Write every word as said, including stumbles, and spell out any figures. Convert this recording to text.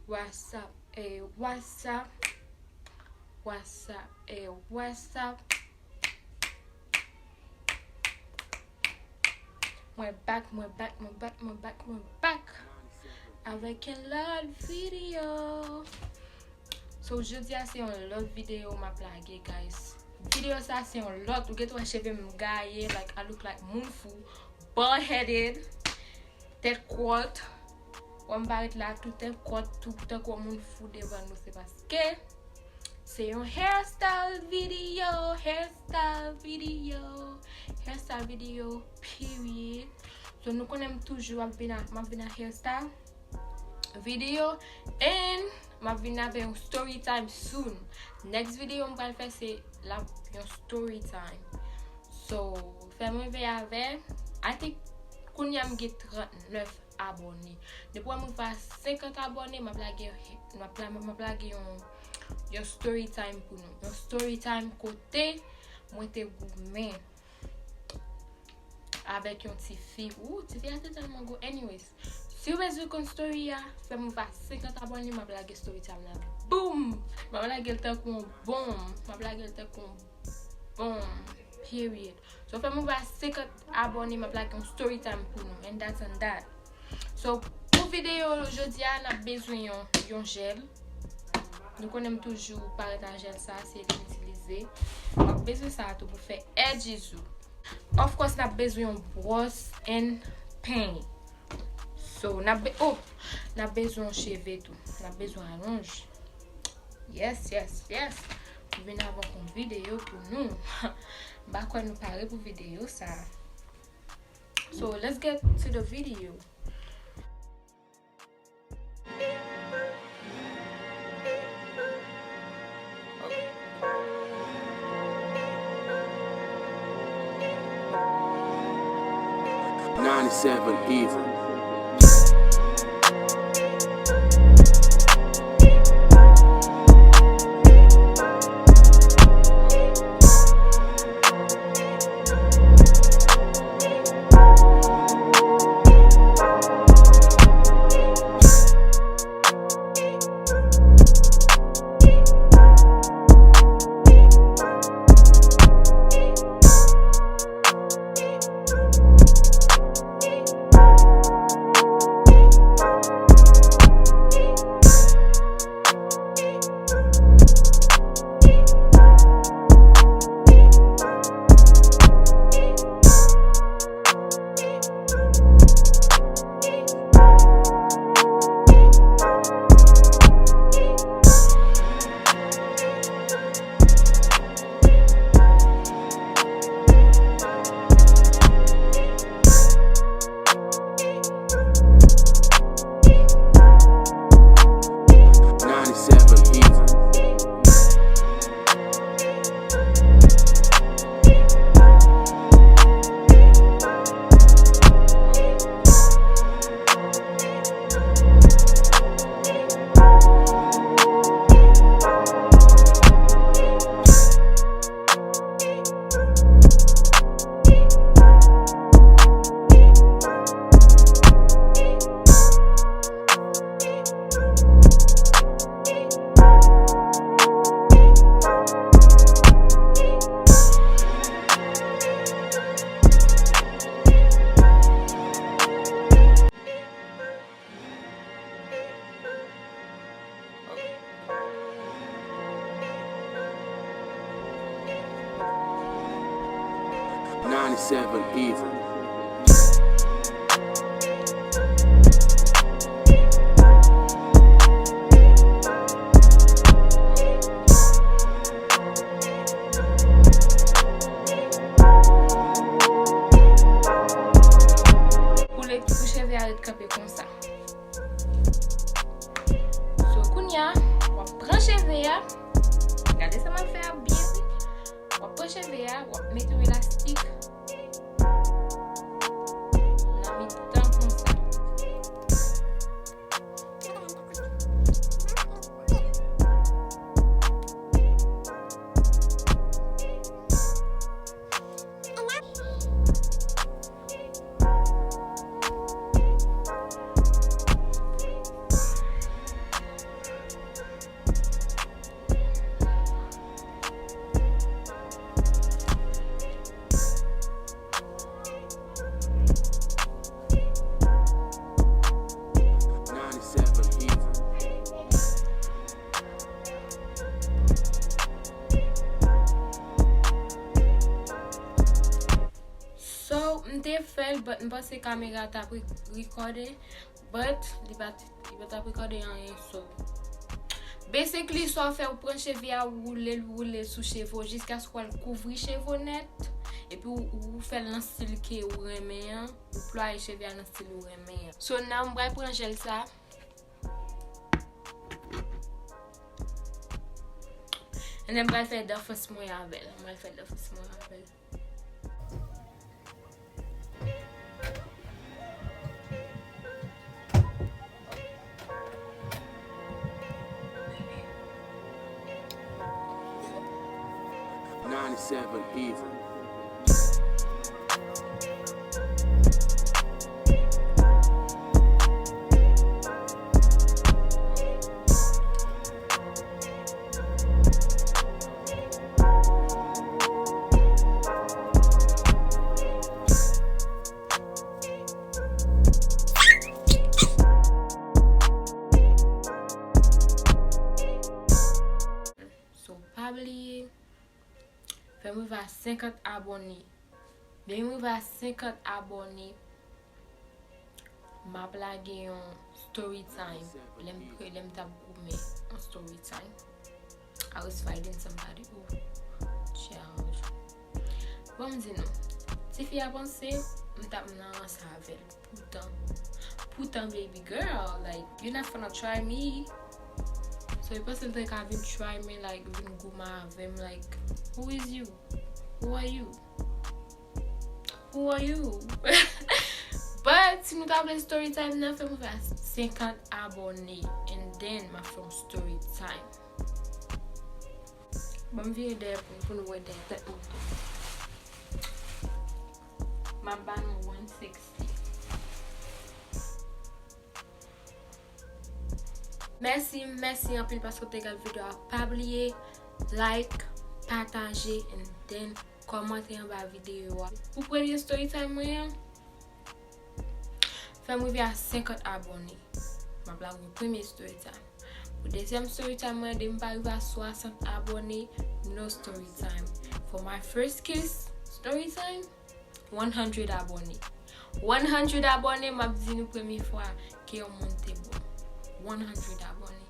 What's up, eh, what's up? What's up, eh, what's up? Mwen back, mwen back, mwen back, mwen back, mwen back avèk yon lòt videyo. So, jodi a se yon lòt videyo m ap lage, guys. Videyo sa se yon lòt, ou gentan wè cheve m gaye, like, I look like moun fou, bald headed, tèt kwòt. Wè m parèt la tou tèt kwòt, tou tankou moun fou devan nou, se paske se yon hairstyle videyo, hairstyle videyo, hairstyle videyo, period. So, nou konnen m toujou ap vin a, m ap vin a hairstyle videyo, and m ap vin avè yon story time soon. Next videyo m pral fè se la yon story time. So, fè m rive avè, I think, kounye a m gen trannèf abòne. Depi m rive a senkant abòne, m ap lage, m ap la-, m ap lage yon, yon story time pou nou. Yon story time kote mwen te goumen avèk yon tifi. Ou, tifi a te tèlman gwo. Anyways, si w bezwen konn story a, fè m rive a senkant abòne, m ap lage story time la. Boom! M ap lage l tankou yon bonm. M ap lage l tankou yon bonm. Period. So, fè m rive a senkant abòne, m ap lage yon story time pou nou. And that's on that. So, pou videyo jodi a, n ap bezwen yon, yon jèl. Nou konnen m toujou parèt a jèl sa, se li m itilize. W ap bezwen sa tou pou fè edges ou. Of course, n ap bezwen yon bwòs and peny. So, n ap be-, oh, n ap bezwen yon cheve tou. N ap bezwen alonj. Yes, yes, yes. M vin avèk yon videyo pou nou. M pa kwè nou pare pou videyo sa. So, let's get to the video. Ninety-seven Evil. Ninety-seven Evil. Ninety-seven Evil. Pou le, pou cheve a ret kanpe konsa. So, kounye a, w ap pran cheve a. Gade sa m ap fè a byen, wi. W ap pran cheve a, w ap mete yon elastik nan mitan konsa. But m panse kamera t ap re- recording, but li pa t, li pa t ap recording anyen, so. Basically, sa w fè, ou pran cheve a, ou woule l, woule l sou cheve w jiskaske w al kouvri cheve w nèt, epi ou, ou fè l nan stil ke ou renmen an, ou plwaye cheve a nan stil ou renmen an. So, now m pral pran jèl sa. And then m pral fè defans mwen avè l. M pral fè defans mwen avè l. Ninety-seven Evil. So, pa bliye, fè m rive a senkant abòne. Depi m rive a senkant abòne, m ap lage yon story time. Lè m pre-, lè m t ap goumen yon story time. I was fighting somebody. Oh, child. Bon, m di nou, tifi a panse m t ap nan rans avè l. Poutan, poutan, baby girl, like, you not finna try me. So, you person think I vin try me, like, vin goumen avè m, like, who is you? Who are you? Who are you? But, si nou ta vle story time nan, fè m fè senkant abòne, and then, m a fè yon story time. Ban m vire dèyè pou, pou nou wè dèyè tèt mwen. M ap ba nou one sixty. Mèsi, mèsi anpil paske w te gade videyo a. Pa bliye like, pataje, and then kòmante anba videyo a. Pou premye story time mwen an, fè m rive a senkant abòne. M ap lage yon premye story time. Pou dezyèm story time mwen, depi m pa rive a swasant abòne, no story time. For my first kiss story time, one hundred abòne. One hundred abòne, m ap di nou premye fwa ke yon moun te bon. One hundred abòne.